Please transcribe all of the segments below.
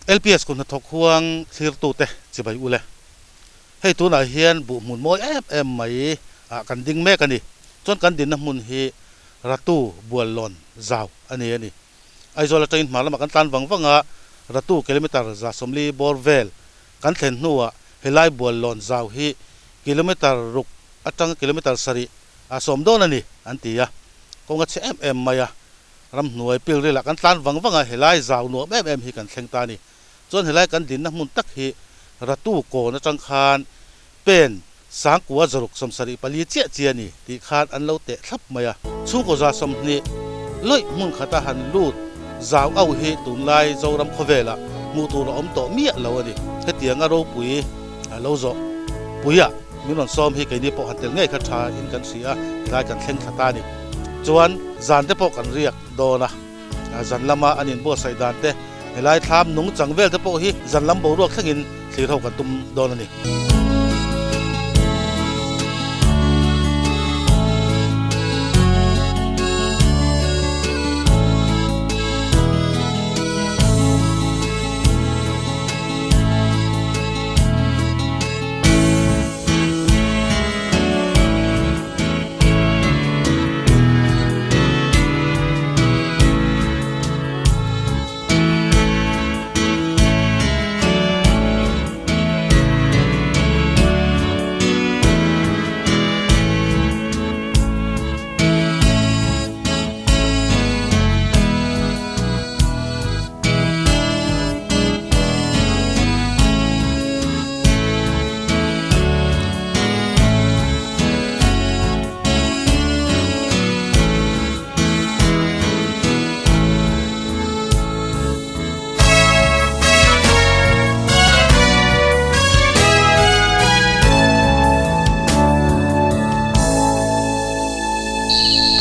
LPS Kuthnathawk huang thlirtute chibai ule. Hei tunah hian buh hmun mawi em em mai ah kan ding mek a ni. Chuan kan dinna hmun hi Ratu Buallawn zau a ni a ni. Aizawl atangin hmar lamah kan tlan vang vang a, Ratu kilometre 140 bawr vel kan thlen hnuah helai Buallawn zau hi kilometre ruk atanga kilometre sarih a sawm dawn a ni an ti a. Kawng a chhe em em mai a, Ramhnuai pilril ah kan tlan vang vang a, helai zau nuam em em hi kan thleng ta a ni. Chuan helai kan dinna hmun tak hi Ratu kawn atang khan pen sangkua zaruk 74 chiah chiah a ni tih khan an lo teh thlap mai a. Chhungkaw 20 lawih hmun khata han lut zau au hi tunlai Zoram khawvelah hmuh tur a awm tawh miah lo a ni. Hetianga ropui lo zawh puia min rawn sawm hi keini pawh han tel ngei kha tha in kan hria a, helai kan thleng thla ta a ni. Chuan zan te pawh kan riak dawn a, zan lama an inbuatsaih dan te, helai thlam nungchang vel te pawh hi zan lam boruak thlengin thlir ho kan tum dawn a ni.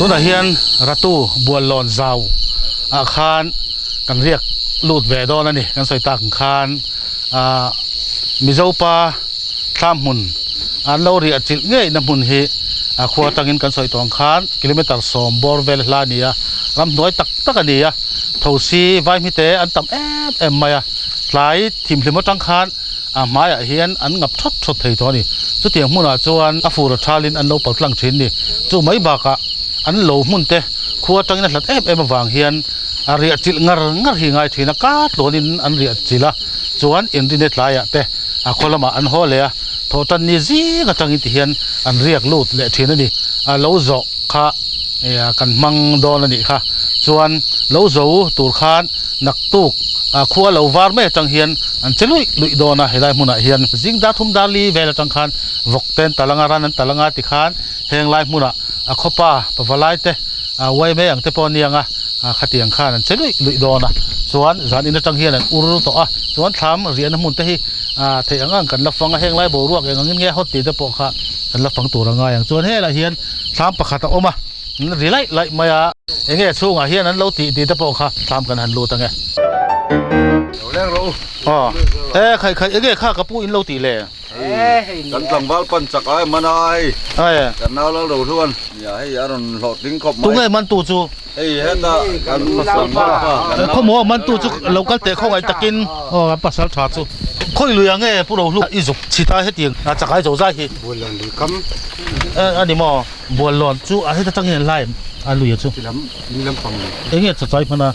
Tunah hian Ratu Buallawn zau ah khan kan riak lut ve dawn a ni kan sawi tak ang khan ah Mizo pa thlam hmun an lo riah chilh ngei na hmun hi a khua atangin kan sawi tawh ang khan kilometer sawm bawr vel hla a ni a, ramhnuai tak tak a ni a, thosi vaihmi te an tam em em mai a, tlai thimhlim atang khan a hmaiah hian an ngap thawt thawt thei tawh a ni. Chutiang hmunah chuan a fur a thalin an lo pal tlang thin a ni. Chu mai bakah an lo hmun te khua atangin a hlat em em avang hian a riah chilh ngar ngar hi ngai thin a, kar tluanin an riah chilh a, chuan inrine tlaiah te a khaw lamah an haw leh a, thawhtan ni zing atangin ti hian an riak lut leh thin a ni. A lo zawh kha kan hmang dawn a nih kha. Chuan lo zo tur khan naktuk khua lo var mai atang hian an che luih luih dawn a, helai hmunah hian zing dar thum dar li vel atang khan vawk ten talanga ran an talanga ti khan heng lai hmunah a khawpa pavalai te uai mai ang te pawh a niang a, khatiang khan an che luih luih dawn a, chuan zan in atang hian an ur tawh a, chuan thlam riahna hmun te hi theih ang ang kan la fang a, heng lai boruak eng angin nge hawt tih te pawh kha kan la fang tur a ngai ang, chuan helaiah hian thlam pakhat a awm a, ri laih laih mai a, eng nge chhungah hian an lo tih tih te pawh kha thlam kan han lut ang e. Aw e khaih khaih eng nge kha ka pu in lo tih le? Kan tlangval pan chak ai man a hei kan nau lal ro hluan nia hei a rawn hlawh tling khawp mai. Tunge man tu chu? Hei heta kan pasal tha Khawmaw man tu chu lo kal teh khawngaih takin aw kan pasal tha chu khawi lui ang e Pu Rohlu i zuk chhit a hetiang chakai zo zai hi. Buallawn lui kam. A ni maw Buallawn chu a heta tangin an lai em a lui a chu. Tilam in lampang lui. Enge chakai hman a?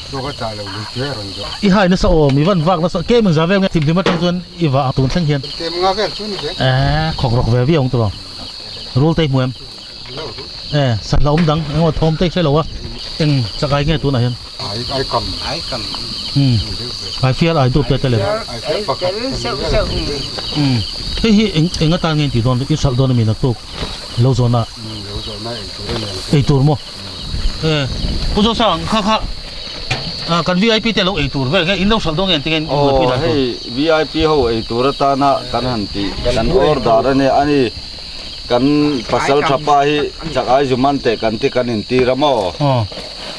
Chaw ka chah lo lui te a rawn zawh. I hai nasa aw, mi van vak nasa, kem engzah vel nge thimhlim atang chuan i vah ang tun thleng hian. Kem nga vel chu ni ve. Eeh khawk rawk ve viau ang tawh ang. Rul te i hmu em? Lo rul. Eeh sahla awm dang engemaw thawm te i hre lo a. Eng chakai nge tunah hian? Ai ai kam. Ai kam. Umm ai fiar ai dup te te lem. Ai fiar pakhat kan ni vel. Umm hei hi eng eng atan nge in tih dawn i hralh dawn ami naktuk lo zawhna. Umm lo zawhna ei tur a ni ang. Ei tur maw? Pu Zosang kha kha kan VIP te lo ei tur vel nge in lo hralh dawn nge engtin nge in buaipui dan tur? Aw hei VIP ho ei tur atana kan han tih kan order a nia ani kan pasal tha pa hi chak ai zu man teh kan ti kan intir a maw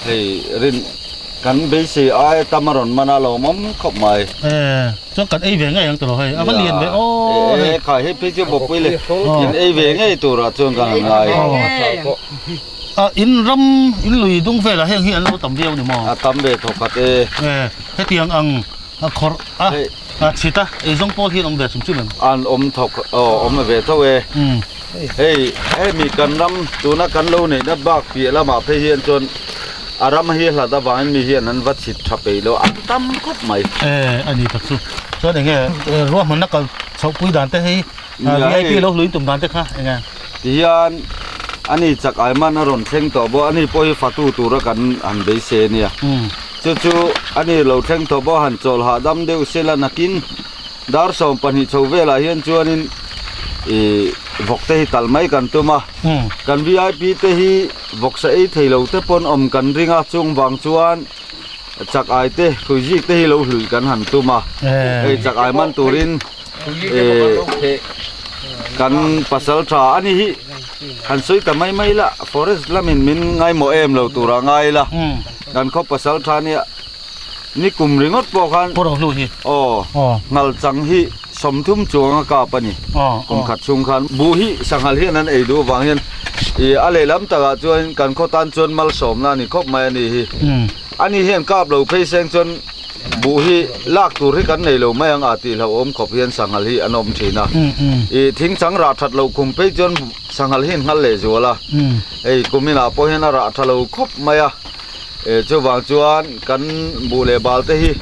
hei rin kan beisei ai tam a rawn man a lawmawm khawp mai. Chuan kan ei ve ngei ang tawh hei a va lian ve aw hei. Khai hei phei chu bawpui le in ei ve ngei turah chuan kan han ngai. A in ram in lui dung velah heng hi an lo tam viau ni maw? A tam ve thawk khat e. E hetiang ang A khawrh a a chhit a eizawng pawl hi an awm ve chum chum em? An awm thawk aw awm ve tho e. Hei hemi kan ram tuna kan lo neihna bak piah lamah phei hian chuan a ram hi hlat avangin mi hian an va chhit tha peih lo an tam khawp mai. E a ni tak chu. Chuan enge ruahmanna kal chhoh pui dan te hi VIP lo hluin tum dan te kha enge? Tihian ani chak ai man a rawn thleng tawh bawk ani pawh hi fatu tura kan han beisei ania. Chu chu a ni lo thleng tawh pawh han chawl hahdam deuh sela nakin dar 12 chho velah hian chuanin ih vawk te hi talh mai kan tum a, kan vip te hi vawksa ei thei lo te pawn awm kan ring a, chung vang chuan chak ai te hruizik te hi lo hluih kan han tum a, hei chak ai man turin ih kan pasal tha a ni hi han sawi ta mai mai la forest lamin min ngaimawh em lo tura ngai la. Kan khaw pasal tha nia ni kum ringawt pawh khan Pu Rohlu hi aw ngal chang hi 30 chuang a kap a ni. Kum khat chhung khan buh hi sanghal hian an ei duh avang hian ih a lehlam takah chuan kan khaw tan chuan malsawmna a ni khawp mai a ni hi. Ani hian kap lo phei seng chuan buh hi lak tur hi kan nei lo mai ang a tih hlauhawm khawp hian sanghal hi an awm thin a. Ih thing chang rah that loh khum phei chuan sanghal hi an nghal leh zual a. Hei kuminah pawh hian a rah tha lo khawp mai a, eh chuvang chuan kan buh leh bal te hi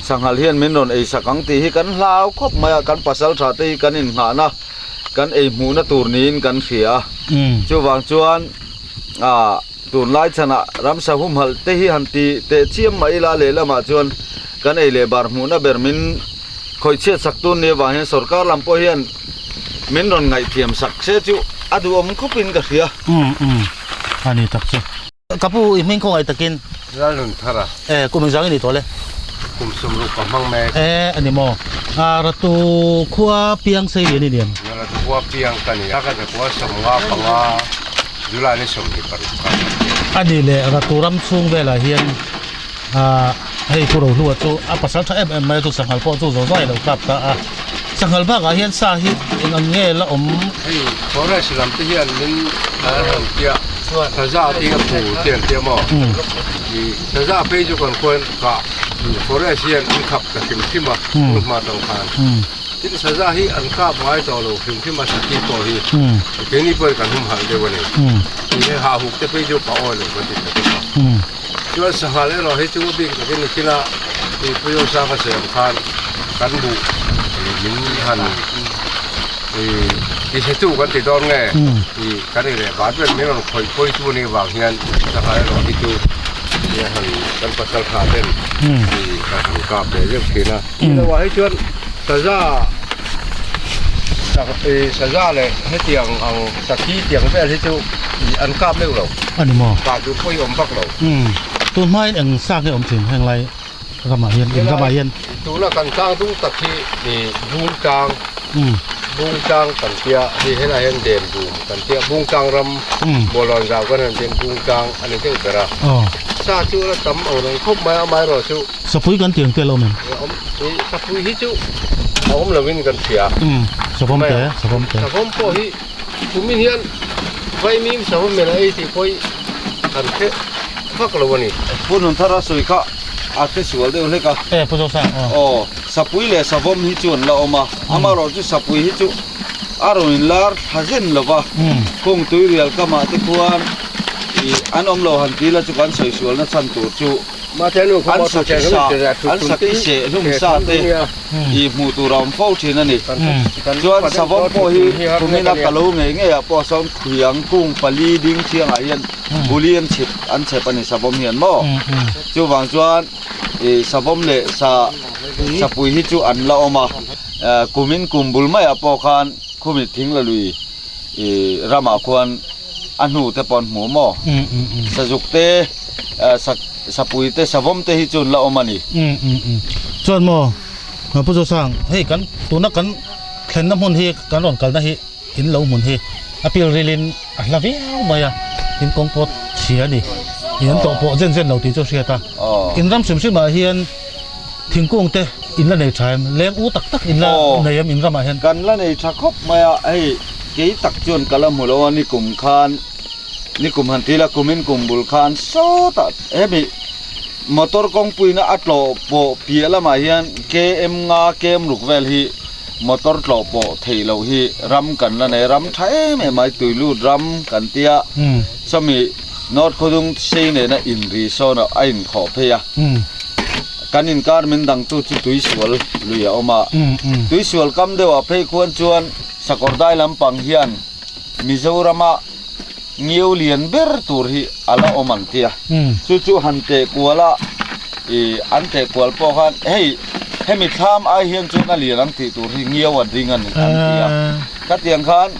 sanghal hian min rawn ei sak ang tih hi kan hlau khawp mai a, kan pasal tha te hi kan innghahna kan ei hmuhna tur niin kan hria a, chuvang chuan ah tunlai chhanah ramsa humhalh te hi han ti teh chiam mai ila lehlamah chuan kan ei leh bar hmuhna ber min khawih chhiat sak tun ni avang hian sorkar lam pawh hian min rawn ngaihthiam sak se chu a duhawm khawpin ka hria. Umm umm a ni tak chu. Ka pu i hming khawngaih takin. Lalnun thar a. E kum engzang i ni tawh le? Kum 60 ka hmang mek. E a ni maw? A ratu khua piang sei lian i ni em? Ratu khua piang ka ni a. Ka khua 55 July ni 26 khan. A ni le ratu ram chhung velah hian Ahh hei Pu Rohlua chu a pasal tha em em mai a chu sanghal pawh chu zawh zawh a lo kap ta a, sanghal bakah hian sa hi eng ang nge la awm? Hei forest lam te hian min an han tia saza te hi a pu te an tia maw? Ih saza phei chu kan khuan kah forest hian an khap ta hrim hrim a tun hma tang khan tin saza hi an kap ngai tawh lo hrim hrim a saki pawh hi keini pawhin kan humhalh deuh a ni. Ih hei hahuk te phei chu ka awi lo kan ti ta tawp a. Chuan sanghal erawh hi chu a bik takin ni thil a, tih Pu Joseph a sawi ang khan kan buh min han ih tichhetu kan ti dawn nge ih kan i leh bat ber min rawn khawih pawitu a nih vang hian sanghal erawh hi chu ih han kan pasal tha ten ih kan han kap leh zeuh thin a. Tih lohah hi chuan saza ih saza leh hetiang ang sakhi tiang vel hi chu ih an kap meuh lo. A ni maw? Kah duh pawh i awm vak lo. Umm tun hmain eng sa nge awm thin heng lai ramah hian in ramah hian? Tuna kan tlang dung tak hi ih bung tlang bung tlang kan tia hei helai hian dem dum kan tia bung tlang ram Bualawn zau kan han tian bung tlang a ni deuh ber a. Sa chu a la tam ang reng khawp mai a amaherawh chu. Sapui kan tiang tel awm em? Awm, sapui hi chu a awm lovin kan hria. Umm, savawm te, savawm te. Savawm pawh hi kumin hian vaimim savawm men a ei tih pawh hi kan hre vak lo a ni. Pu Nunthara sawi kha a hre sual deuh hlek a. E, Pu Zosang, aw. Aw, sapui leh savawm hi chu an la awm a, amaherawh chu sapui hi chu a rawn inlar thla zen lo va, kawng tuirial kamah te khuan ih an awm lo han ti la chu kan sawi sualna chhan tur chu. An sakhi sa, an sakhi seh hlum sa te ih hmuh tur a awm fo thin a ni. Chuan savawm pawh hi kumina ka lo ngei ngei ah pawh sawn khiang kung pali ding thiangah hian buli an chhip an chhep a ni savawm hian maw. Chuvang chuan ih savawm leh sa sapui hi chu an la awm a. Kumin kum bul maiah pawh khan khumi thing la lui ih ramah khuan a hnu te pawh an hmu maw. Sazuk te. Sapui te savawm te hi chu an la awm a ni. Chuan maw Pu Zosang, hei kan tuna kan thlenna hmun hi kan rawn kalna hi in lo hmun hi a pil rilin a hla viau mai a, in kawng pawh chhia a ni. In an tawh pawh zen zen lo tih chu a hriat a. In ram hrim hrimah hian thingkung te in la nei tha em? Leng u tak tak in la nei em in ramah hian? Kan la nei tha khawp mai a, hei kei tak chuan ka la hmu lo a ni kum khan. Ni kum han tila kumin kum bul khan sawtah hemi Motor kawngpuina a tlawh pawh piah lamah hian KM nga kem ruk vel hi motor tlawh pawh theih loh hi ram kan la nei a, ram tha em em mai tuilut ram kan tia sawmi North Khawdung sei nena inri sawn a inkhawh phei a, kan inkar min dangtu chu tuisual lui a awm a, tuisual kam deuhah phei khuan chuan Sakawrdai lampang hian Mizorama Ngiau lian ber tur hi a la awm ang tia. Chu chu han teh kual a, ih an teh kual pawh khan hei hemi thlam ai hian chuan a lian ang tih tur hi ngiau an ring a ni an ti a. Khatiang khan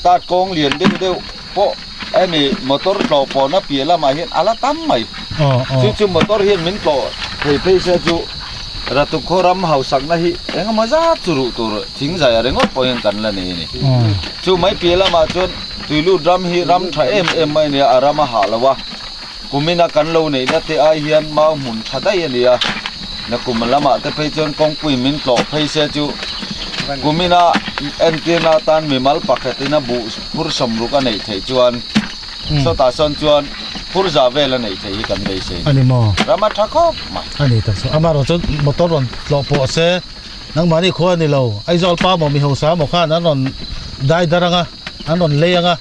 tat kawng lian deuh deuh pawh hemi motor tlawh pawhna piah lamah hian a la tam mai. Chu chu motor hian min tlawh thei phei se chu Ratukhaw ram hausakna hi engemaw zat chu ruh tur thingzai a ringawt pawhin kan la nei a ni. Chu mai piah lamah chuan Tuilut ram hi ram tha em em mai a nia, a ram a hah lo a, kumina kan lo neihna te ai hian mau hmun tha daih a nia, nakum lamah te phei chuan kawngpui min tlawh phei se chu kumina entirna atan mimal pakhatin a buh phur sawmruk a neih theih chuan sawtah sawn chuan phur za vel a neih theih hi kan beisei a ni maw? Ram a tha khawp mai. A ni tak chu, amaherawh chu motor rawn tlawh pawh se nangmahni khua a ni lo, Aizawl pa maw mi hausa maw khan an rawn dai dar ang a. An rawn lei ang a,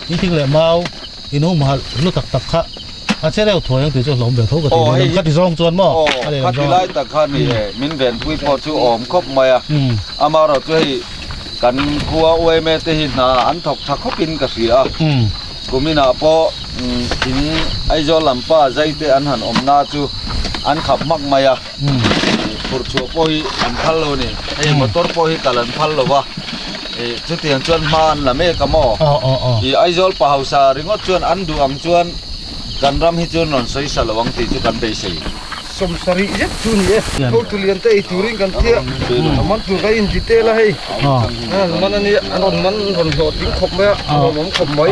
in thing leh mau in humhalh hlu tak tak kha a che reuh thuai ang tih chu hlawm ve tho ka ti ve lem. Khati zawng chuan maw? Aw, khati lai tak kha ni e, min venpui pawh chu awm khawp mai a. Amaherawh chu hei kan khua UMA te hi hna an thawk tha khawpin ka hria a. Kuminah pawh thing Aizawl lam pa zai te an han awmna chu an khap hmak mai a. Phurh chhuah pawh hi an phal lo a ni. Hei motor pawh hi kal an phal lo va. Ih chutiang chuan hma an la mek a maw? Ih Aizawl pa hausa ringawt chuan an duh ang chuan kan ram hi chuan rawn sawi sa lo ang tih chu kan beisei. Sawmsarih zet chu ni e. Hotu lian te ei turin kan tia. A man tur ka in detail a hei. An man a nia, an rawn man rawn hlawhtling khawp mai a, a lawmawm khawp mai.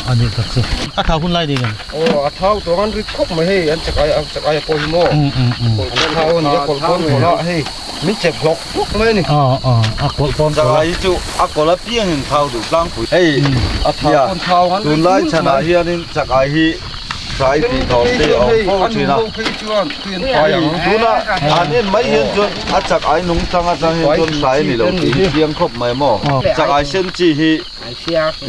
A nih tak chu. A thau hun lai ni kan. Aw a thau tawng an rit khawp mai hei an chak ai chak ai pawh hi maw an thau a ni a kawlh pawn kawlh a hei min chep hlawk hlawk mai a ni. Aw aw a kawlh pawn kawlh a. Chak ai hi chu a kawlh apiang in thau duh tlangpui hei a thau pawn thau an rit tunlai chhanah hianin chak ai hi hrai tih thawm te a awm fo thin a tuna an en mai hian chuan a chak ai nung chang atang hian chuan hrai a ni lo tih hi chiang khawp mai maw chak ai sen chi hi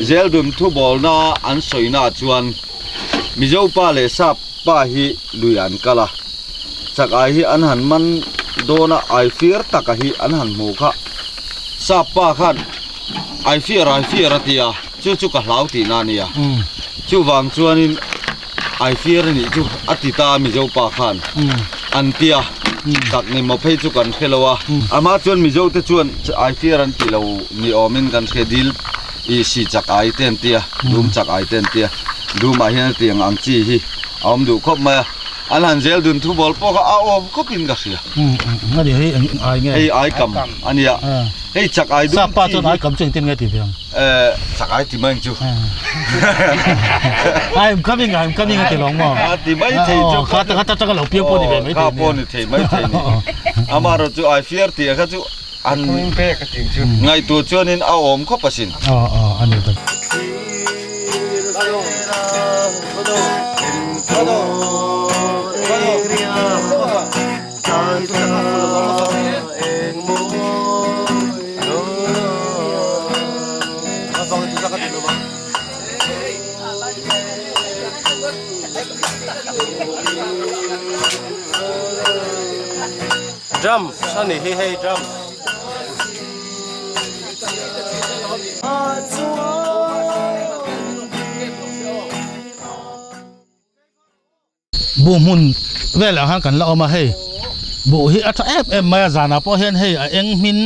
Zeldun thubawlna an sawina chuan Mizo pa leh Sap pa hi lui an kal a, chak ai hi an han man dawn a, ai fir taka hi an han hmu kha. Sap pa khan ai fir ai fir a ti a, chu chu ka hlau tihna a nia. Chuvang chuanin ai fir a nih chu a ti ta a Mizo pa khan an ti a, tak ni maw phei chu kan hre lo a. Amah chuan Mizo te chuan ai fir an ti lo ni awmin kan hre dil i si chak ai te an ti a, dum chak ai te an ti a, dumah hian a tiang ang chi hi a awm duh khawp mai a, an han zel dun thu bawl pawh kha a awm khawpin ka hria. Hei ai nge? Hei ai kam a nia. Hei chak ai dum chi hi. Sap pa chuan ai kam chu engtin nge ti ve ang? Chak ai ti mai ang chu. I'm coming, I'm coming a ti lawng maw? A ti mai thei chu. Kha ta kha ta lo piang pawh ni ve mai thei. Kha pawh ni thei mai thei ni. Amaherawh chu ai fiar tih kha chu an ngaihtuah chuanin a awm khawp asin. Aw aw a ni tak. Drum sani hi hei drum. Buh hmun velah khan kan la awm a hei buh hi a tha em em mai a zanah pawh hian hei a eng hmin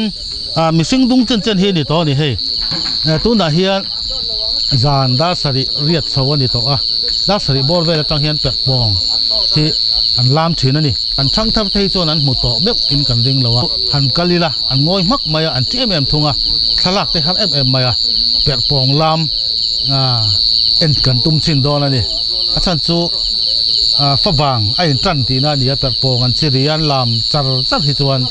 ah mihring dung chen chen hi a ni tawh a ni hei tunah hian zan dar sarih riat chho a ni tawh a dar sarih bawr vel atang hian perh pawng hi an lam thin a ni an thang thar te hi chuan an hmu tawh meuh in kan ring lo a han kal ila an ngawi hmak mai a an ti em em thung a thlalak te har em em mai a perh pawng lam ah en kan tum chin dawn a ni. A chhan chu Favang a in tan tihna a ni a, perhpawng an chi ri a, an lam char char hi chuan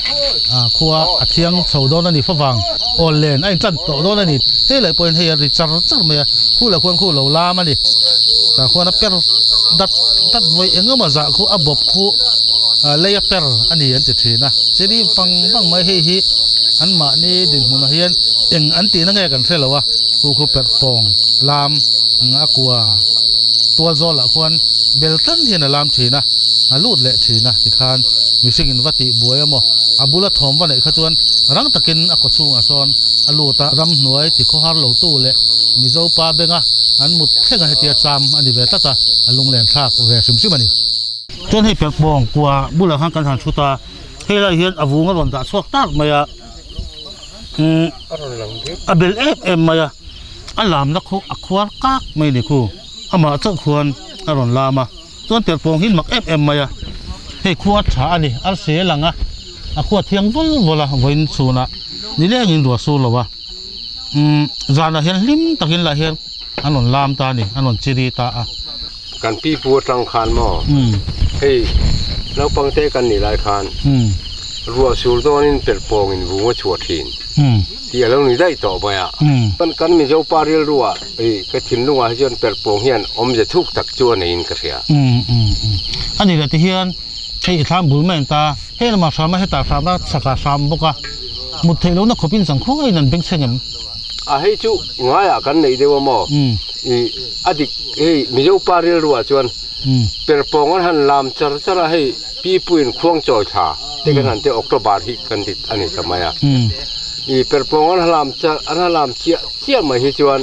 khua a thiang chho dawn a ni. Favang awl len a in tan tawh dawn a ni. Hei leh pawhin hei a ri char char mai a, khu leh khuan khu lo lam a ni. Tah khuan a per dat dat vawi eng emaw zah khu a bawp khu lei a per a ni an ti thin a. Chi ri vang vang mai hei hi anmahni dinhmunah hian eng an tihna nge kan hre lo a, khu khu perhpawng lam a kua tual zawlah khuan bel tlang hian a lam thin a, a lut leh thin a tikhan mihring in va tih buai emaw a bula thawm va neih kha chuan rang takin a kaw chhungah sawn a lut a, ramhnuai ti khawhar lo tu leh Mizo pa benga an mut thleng a hetia cham a ni ve tlat a, a lunglen thlak ve hrim hrim a ni. Chuan hei perhpawng kua bulah khan kan han thut a, hei lai hian a vung a rawn dah chhuak tak mai a, umm a bel em em mai a, a lamna khu a khuar kak mai a ni khu, amah chauh khuan a rawn lam a, chuan perhpawng hi mak em em mai a, hei khua tha a ni, arsi a lang a, a khua thiang vul vul a, vawiin chhunah nilengin ruah sur lo a. Umm zanah hian hlim takin lah hian an rawn lam ta a ni, an rawn chiri ta a. Kan pi pu atang khan maw hei naupang te kan nih lai khan ruah sur dawnin perh pawngin vung a chhuah thin tih a lo ni daih tawh mai a. Kan Mizo pa rilruah ka thinlungah hi chuan perh pawng hian awmze thuk tak chu a neiin ka hria. A nih leh tihian hei i thlam bul mai an ta, hei lamah hram a hetah hram a chhakah hram bawk a. Mut theih lohna khawpin zang khuaiin an beng chheng em? A hei chu ngaiah kan neih deuh a maw? I a dik hei Mizo pa rilruah chuan perpawng an han lam char char a hei pipuiin khuang chawi thla te kan han tia October hi kan ti a ni ta mai a. I perpawng an lam char an han lam chiah chiah mai hi chuan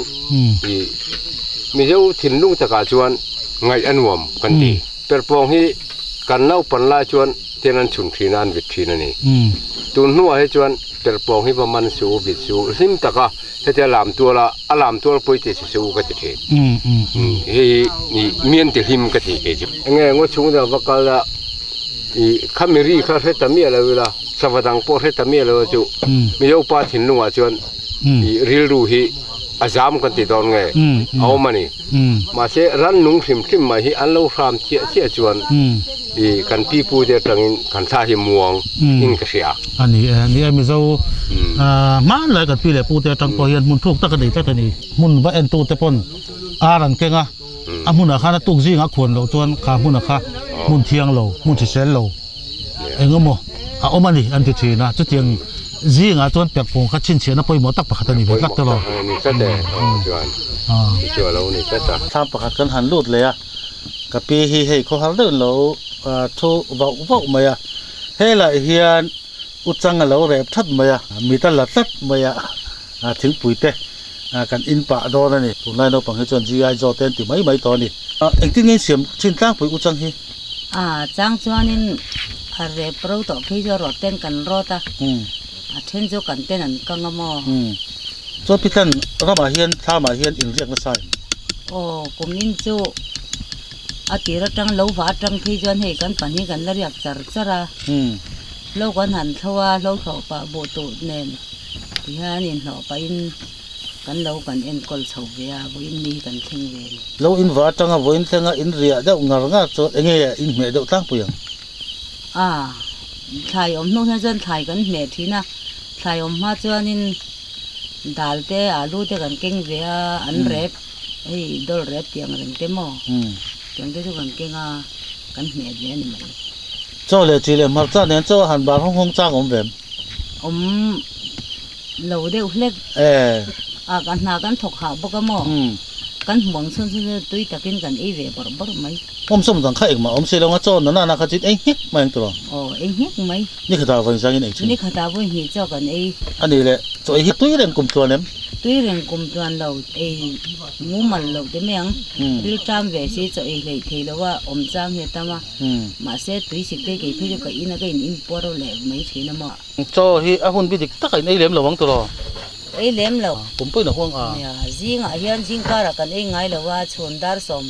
i Mizo thinlung takah chuan ngaih a nuam kan ti. Perpawng hi kan naupan lai chuan ten an chhun thin a, an vit thin a ni. Tun hnuah hi chuan perpawng hi va man su, vit su, hlim taka hetia lam tual a, a lam tual pawh i ti si su ka ti thin. Hei hi mian ti hlim ka ti kei chu. Enge ngaw chhung dang va kal a, i khami ri kha hre ta miah lo ila, sava dang pawh hre ta miah lo a chu Mizo pa thinlungah chuan i rilru hi a zam kan ti dawn nge a awm a ni. Mahse rannung hrim hrim mai hi an lo hram chiah chiah chuan i kan pi pu te atangin kan thla hi muang in ka hria. A ni e, ni e Mizo hmanlai kan pi leh pu te atang pawh hian hmun thuk tak a nei tlat a ni. Hmun va entu te pawn ar an keng a, a hmunah khan a tuk zingah khuan loh chuan kha hmunah kha hmun thiang lo, hmun hrisel lo eng emaw a awm a ni an ti thin a, chutiang zingah chuan perhpawng kha chhinchhiahna pawimawh tak pakhat a ni ve tlat tawh lo. Ni tlat e, chuan chu a lo ni tlat a. Thlam pakhat kan han lut leh a, ka pi hi hei khawhar deuhin lo thu vauh vauh mai a, helaiah hian uchang a lo rep that mai a, mit a la tlat mai a, thingpui te kan in pah dawn a ni. Tunlai naupang hi chuan GI Joe te an ti mai mai tawh a ni. Engtin nge in siam chin tlangpui uchang hi? A chang chuanin a rep ro tawh phei chu a rawt ten kan rawt a, a then chu kan ten an kang a maw? Chuan Pitlan ramah hian thlamah hian inriak nasa em? Aw, kum in chu a tir atang lo va atang phei chuan hei kan pahnih kan la riak char char a, hlo kan han thlo a, hlo thlawh pah buh tuh nen tihian inhlawh pahin kan lo kan enkawl chho ve a, vawiin mi hi kan thleng ve a ni. Lo in va atanga vawiin thlenga in riah deuh ngar ngar chuan eng nge in hmeh deuh tlangpui ang? A, thlai awm hnu hian chuan thlai kan hmeh thin a, thlai awm hma chuanin dal te alu te kan keng ve a, an rep hei dawl rep tih ang reng te maw tiang te chu kan keng a, kan hmeh ve a ni mai. Chaw leh chi leh hmarcha nen chaw a han bar hawng hawng chang awm ve em? Awm lo deuh hlek. A ka hna kan thawk hah bawk a maw? Kan hmu ang chhun chhun chu tui takin kan ei ve bawrh bawrh mai. Awm sawm dang kha engmah awm si lo nga chaw na na kha chin ei nghek mai ang tiraw? Aw ei nghek mai. Ni khatah vawi zangin ei thin. Ni khatah vawi hnih chaw kan ei. A nih leh chaw ei hi tui reng kum tluan em? Tui reng kum tluan lo ei mumal loh te mai ang. Ril ṭam ve si chaw ei hleih thei lo a awm chang hi a tam a. Mahse tui sik te kei phei chu ka in a ka in in puar leh mai thin a maw. Chaw hi a hun bi dik tak a in ei lem lo ang tiraw? Ei lem lo. Kum pawhin a huang a. Nia, zingah hian zing karah kan ei ngai lo a, chhun dar sawm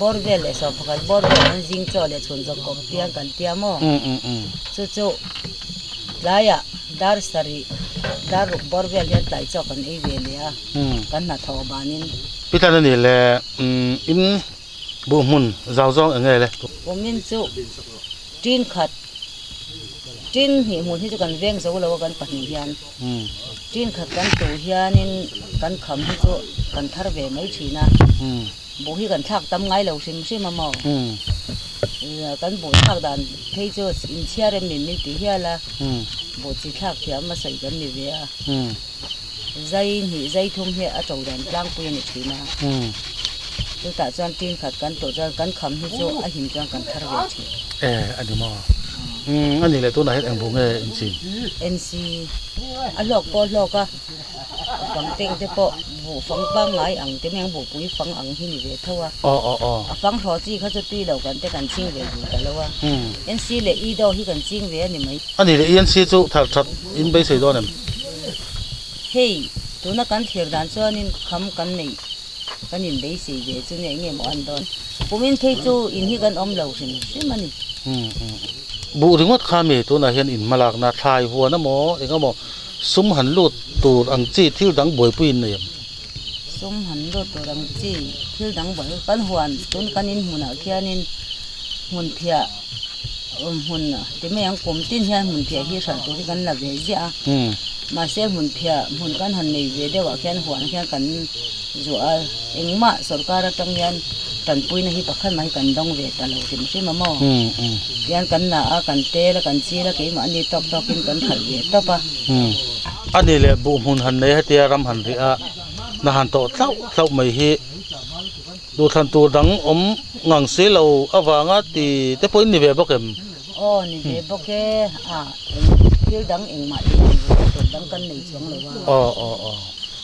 bawr vel leh sawm pakhat bawr vel an zing chaw leh chhun zawk kawp tiang kan tia maw? Chu chu tlaiah dar sarih dar ruk bawr vel hian tlai chaw kan ei ve leh a, kan hnathawh banin. Pitlan a nih leh in. Buh hmun zau zawng eng nge le? Kumin chu tin khat, tin hnih hmun hi chu kan veng zo lo a kan pahnih hian. Tin khat kan tuh hianin kan kham hi chu kan thar ve mai thin a. Buh hi kan thlak tam ngai lo hrim hrim a maw? Kan buh thlak dan phei chu inchhiar em min min ti hial a, buh chi thlak thiam a sawi kan ni ve a. Zai hnih zai thum hi a to dan tlangpui a ni thin a. Chutah chuan tin khat kan tawh chuan kan kham hi chu a him chuan kan thar ve thin. E a ni maw? Umm a nih leh tunah hian eng buh nge in chin? NC a hlawk pawh hlawk a. Fang teng te pawh buh fang pangngai ang te mai ang buhpui fang ang hi ni ve tho a. A fang hraw chi kha chu tui lo kan te kan ching ve duh ta lo a. NC leh Ido hi kan ching ve a ni mai. A nih leh ENC chu thar that in beisei dawn em? Hei, tuna kan thlir dan chuanin kham kan neih kan in beisei ve chu nia enge maw an dawn. Kumin phei chu in hi kan awm lo hrim hrim a ni. Buh ringawt kha mi tunah hian in hmalakna thlai huan emaw eng emaw Sum han lut tur ang chi thil dang buaipui in nei em? Sum han lut tur ang chi thil dang buaipui kan huan tun kan in hmunah khianin hmun phiah hmun ti mai ang kum tin hian hmun phiah hi hralh tur hi kan la ve ziah a mahse hmun phiah hmun kan han nei ve deuh ah khian huan khian kan zuah a engmah sorkar atang hian tanpuina hi pakhat mah hi kan dawng ve ta lo hrim hrim a maw tihian kan la a kan tel a kan chil a keimahni tawk tawkin kan hralh ve tawp a. A ni leh buh hmun han nei hetia ram han rih a na han tawh tlauh tlauh mai hi duhthlan tur dang awm ngang si lo avanga ti te pawhin ni ve bawk em? Aw ni ve bawk e a eng thil dang engmah tih tur dang kan nei chuang lo a. Aw aw aw.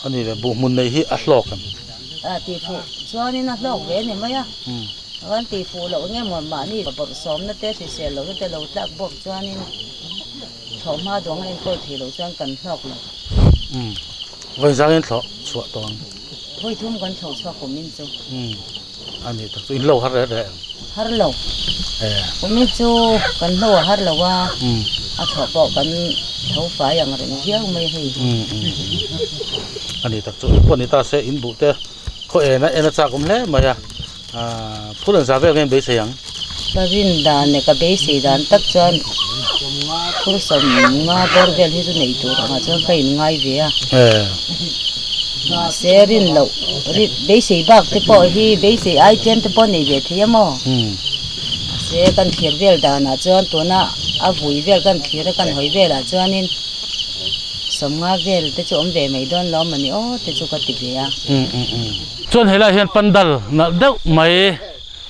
A ni le, buh hmun nei hi a hlawk em? A tih fuh chuanin a hlawk ve a ni mai a, kan tih fuh loh nge maw mahni bawrhsawmna te hrisel lohna te lo tlak bawk chuanin thlawhhma duang a enkawl thei loh chuan kan hlawk lo. Umm, vawi zangin thlawh chhuah tawh ang. Vawi thum kan thlawh chhuak kumin chu. Umm, a ni tak chu in lo har reh reh em? Har lo. Kumin chu kan hlo a har lo a, a thlawh pawh kan tho fai ang reng viau mai hei. A ni tak chu pawh ni ta se in buh te khaw en a en a chak awm hle mai a, phul an za vel nge in beisei ang? Ka rin dan leh ka beisei dan tak chuan phul sawm nga bawr vel hi chu neih tur angah chuan ka inngai ve a. Mahse rin loh beisei bak te pawh hi beisei ai tlem te pawh nei ve thei a maw? Mahse kan thlir vel danah chuan tuna a vui vel kan thlir a kan hawi velah chuanin sawmnga vel te chu awm ve mai dawn lo mawni aw te chu ka ti ve a. Chuan helaiah hian pandal nalh deuh mai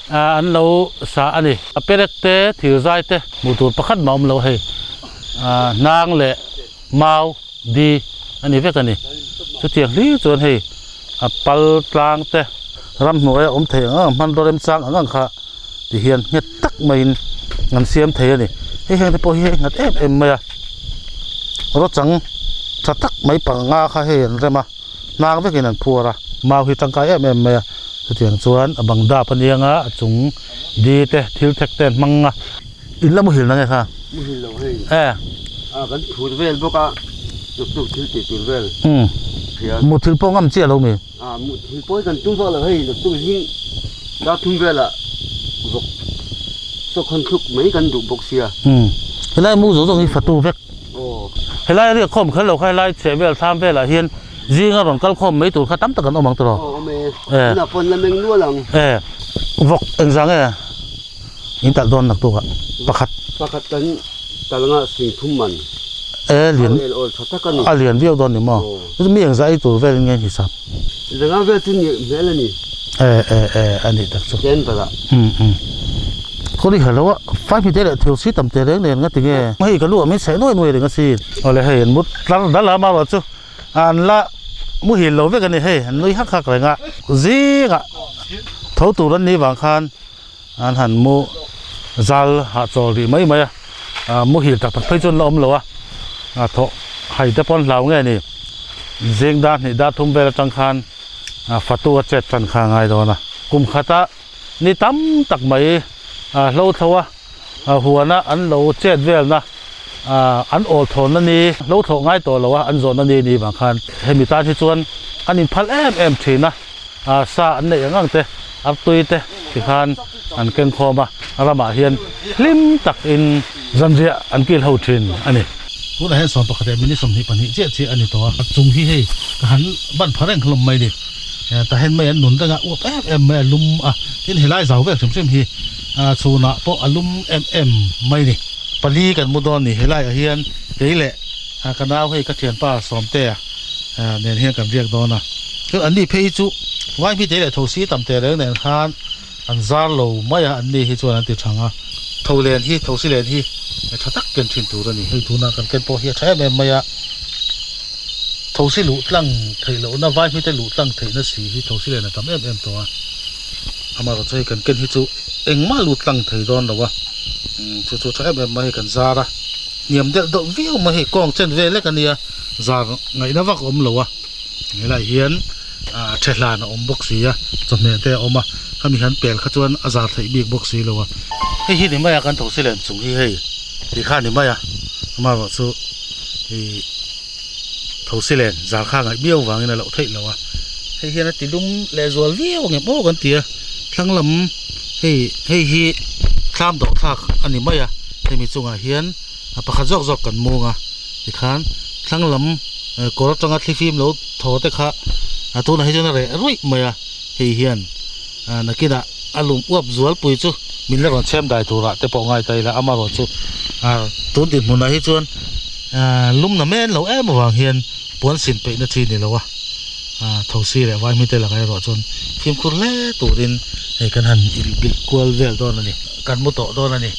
an lo sa a ni. A perek te thir zai te hmuh tur pakhat mah awm lo hei hnang leh mau di a ni vek a ni. Chutiang hlir chuan hei a pal tlang te ramhnuaia awm thei ang ang hmanraw remchang ang ang kha ti hian nghet tak maiin an siam thei a ni. Hei heng te pawh hi hei nghet em em mai a rawchang tha tak mai panga kha hei an rem a hnang vekin an phuar a mau hi tangkai em em mai a chutiang chuan a bang dap a niang a a chung di te thil thek te an hmang a in la muhil na nge kha muhil lo hei e a kan thur vel bawk a tuktuk thil tih tur vel um muthil pawh ngam chiah lo mi a muthil pawh hi kan tum vak lo hei tuktuk zing dar thum velah vawk chaw khawn thluk mai kan duh bawk sia um helai mu zawng zawng hi fatu vek Helai a riak khawm kher lo kha helai chheh vel thlam velah hian zinga rawn kal khawm mai tur kha tam tak an awm ang tawh. Aw awm e, tunah pawn la meng nual ang. E, vawk engzah nge in talh dawn naktuk ah pakhat. Pakhat kan talh anga sing thum man. E lian el awl tha tak a ni. A lian viau dawn ni maw? Mi engzah ei tur velin nge in hisap? Zanga vel chu ni hmel a ni. E e e a nih tak chu. Chen balh ah. Um um. Khaw ri halo a, five mi te leh thil si tam te reng nen nga ti nge. Hei ka lu ah min chheh nuai nuai reng a sin. Awle hei an mut tlar dal a amarawh chu an la muhil lo vek a ni hei an nui hak hak reng a. Zingah tho tur an nih vang khan an han mu zal hahchawl rih mai mai a, muhil tak tak phei chu an la awm lo a, thawh hai te pawh an hlau nge ni. Zing dar hnih dar thum vel atang khan fatu a chet tan kha a ngai dawn a. Kum khata ni tam tak mai hlo thlo a huana an lo chet velna an awl thawnna ni hlo thlawh ngai tawh lo a an zawhna ni ni vang khan hemi tan hi chuan an inphal em em thin a sa an neih ang ang te artui te Tikhan an keng khawm a, a ramah hian hlim takin zanriah an kil ho thin a ni. Tunah hian 11 leh minute 22 chiah chiah a ni tawh a, a chung hi hei ka han ban pha reng hlawm mai ni. Tahen mai an nun reng a, uap em em mai a lum a, tin helai zau vel hrim hrim hi chhunah pawh a lum em em mai ni. Pali kan mu dawn ni, helaiah hian kei leh ka nau hei ka thianpa Sawmtea nen hian kan riak dawn a, chuan an ni phei hi chu Vaimite leh Thosi tam teh reng nen khan an zar lo mai a, an ni hi chuan an ti thang a. Tho len hi, Thosi len hi tha tak ken thin tur a ni. Hei tuna kan ken pawh hi a tha em em mai a, Thosi luh tlang theih lohna, Vaimite luh tlang theihna si hi Thosi len a tam em em tawh a, amaherawhchu hei kan ken hi chu engmah lut tlang thei dawn lo a, chu chu tha em em mai hi kan zar a, hniam deuh deuh viau mai hei kawng chen vel lek a nia. Zar ngaihna vak a awm lo a, helaiah hian ah the hlan a awm bawk si a, chawhmeh te a awm a, khami han pel kha chuan a zar theih bik bawk si lo a. Hei hi ni mai a kan thosi len chung hi hei tih kha a ni mai a, amaherawh chu ih thosi len zar kha ngaih miau vangin a loh theih lo a, hei hian a ti lum leh zual viau ang em aw kan ti a, thlang lam hei hei hi thlam dawh thlak a ni mai a, hemi chungah hian. A pakhat zawk zawk kan mung a tikhan thlang lam kawr atanga thlifim lo thaw te kha a tunah hi chuan a reh ruih mai a, hei hian nakinah a lum uap zualpui chu min la rawn chhem dai turah te pawh ngai ta ila amaherawhchu tun dinhmunah hi chuan lum na men lo em avang hian puan sin peihna chi ni lo a, thosi leh vaihmi te lakah erawh chuan fimkhur hle turin hei kan han inbilh kual vel dawn a ni, kan mu tawh dawn a ni.